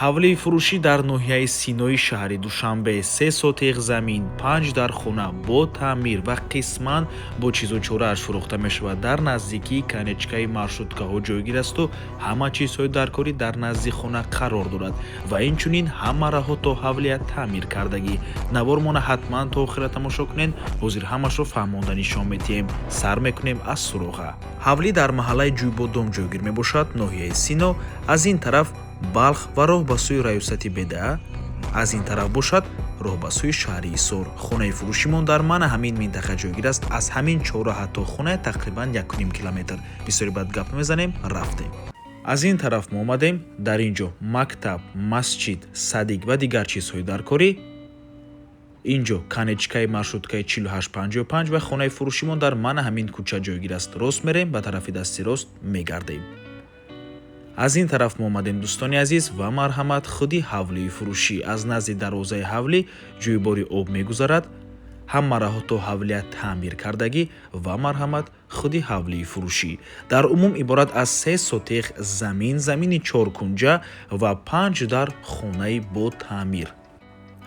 Ҳавлии фурӯшӣ дар ноҳияи Синои шаҳри Душанбе, 3 сотиғ замин, 5 дар хона бо таъмир ва қисман бо чизу чорааш фурӯхта мешавад. Дар наздикии конечкаи маршруткаҳо ҷойгир асту ҳама чизҳои даркорӣ дар назди хона қарор дорад ва инчунин ҳама раҳо то ҳавлия таъмир кардагӣ. Навормона ҳатман то охира тамошо кунед, ҳозир ҳамашро фаҳмонда нишон медиҳем. Сар мекунем аз суроға. Ҳавлӣ дар маҳаллаи Ҷӯйбодом ҷойгир мебошад, ноҳияи Сино. Аз ин тараф Балх ва роҳ ба сӯи раёсати БДА, аз ин тараф бошад роҳ ба сӯи шаҳри Ҳисор. Хонаи фурӯшимон дар мана ҳамин минтақа ҷойгир аст. Аз ҳамин чорраҳа то хона тақрибан 1,5 километр. Бисёри баъд гап мезанем, рафтем. Аз ин тараф мо омадем, дар ин ҷо мактаб, масҷид, садик ва дигар чизҳои даркорӣ. Ин ҷо конечкаи маршруткаи 4855 ва хонаи фурӯшимон дар мана ҳамин кӯча ҷойгир аст. Рост мерем, ба тарафи дасти рост мегардем. Аз ин тараф мо омадем, дӯстони азиз, ва марҳамат, худи ҳавлии фурӯшӣ. Аз назди дарвозаи ҳавлӣ ҷӯйбори об мегузарад, ҳама раҳо то ҳавлия таъмир кардагӣ ва марҳамат, худи ҳавлии фурӯшӣ. Дар умум иборат аз 3 сотиғ замин, замини чоркунҷа ва 5 дар хонаи бо таъмир.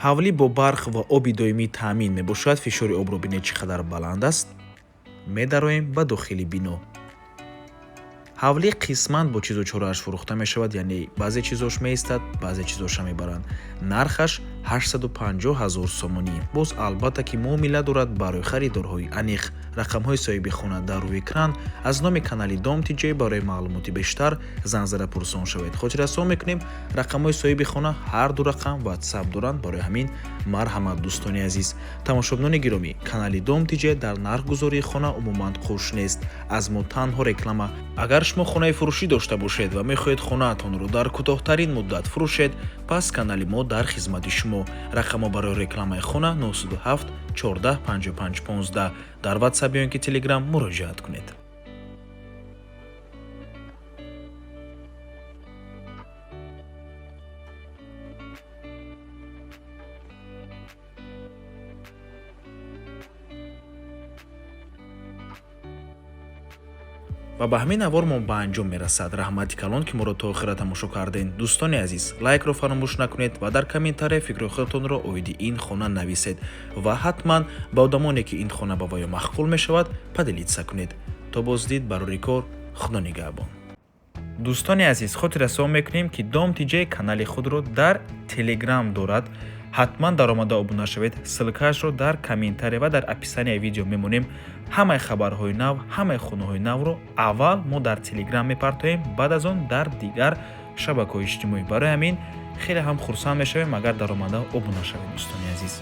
Ҳавлӣ бо барқ ва оби доимӣ таъмин мебошад. Фишори обро бинед, чӣ қадар баланд аст. Медароем ба дохили бино. Ҳавлӣ қисман бо чизу чорааш фурӯхта мешавад, яъне баъзе чизош меистад, баъзе чизоша мебаранд. Нархаш 850 ҳазор сомонӣ. Боз албатта ки муомила дорад барои харидорҳои аниқ. Рақамҳои соҳиби хона дар рӯи экран. Аз номи канали Дом ТJ барои маълумоти бештар занг зада пурсон шавед. Хотиррасон мекунем, рақамҳои соҳиби хона ҳар ду рақам ватсап доранд, барои ҳамин марҳамат, дӯстони азиз. Тамошобинони гиромӣ, канали Дом ТJ дар нархгузории хона умуман қуш нест. Аз мо танҳо реклама. Агар шумо хонаи фурӯшӣ дошта бошед ва мехоҳед хонаатонро дар кӯтоҳтарин муддат фурӯшед, пас канали мо дар хизмати шумо. Рақамҳо барои рекламаи хона 907 14 55 15. Дар ватсап ё ин ки телеграм муроҷиат кунед. Ва ба ҳамин навор мо ба анҷом мерасад. Раҳмати калон, ки моро то охира тамошо кардем. Дӯстони азиз, лайкро фаромӯш накунед ва дар комментария фикри худатонро оиди ин хона нависед ва ҳатман ба одамоне, ки ин хона ба ваё маъқул мешавад, поделиться кунед. То боздид, барори кор, Худо нигаҳбон. Дӯстони азиз, хотиррасон мекунем, ки Дом ТJ канали худро дар Телеграм дорад. Ҳатман даромада обуна шавед. Ссылкаашро дар комментария ва дар описанияи видео мемонем. Ҳамаи хабарҳои нав, ҳамаи хонаҳои навро аввал мо дар Телеграм мепартоем, баъд аз он дар дигар шабакаҳои иҷтимоӣ. Барои ҳамин хеле ҳам хурсанд мешавем, агар даромада обуна шавед, дӯстони азиз.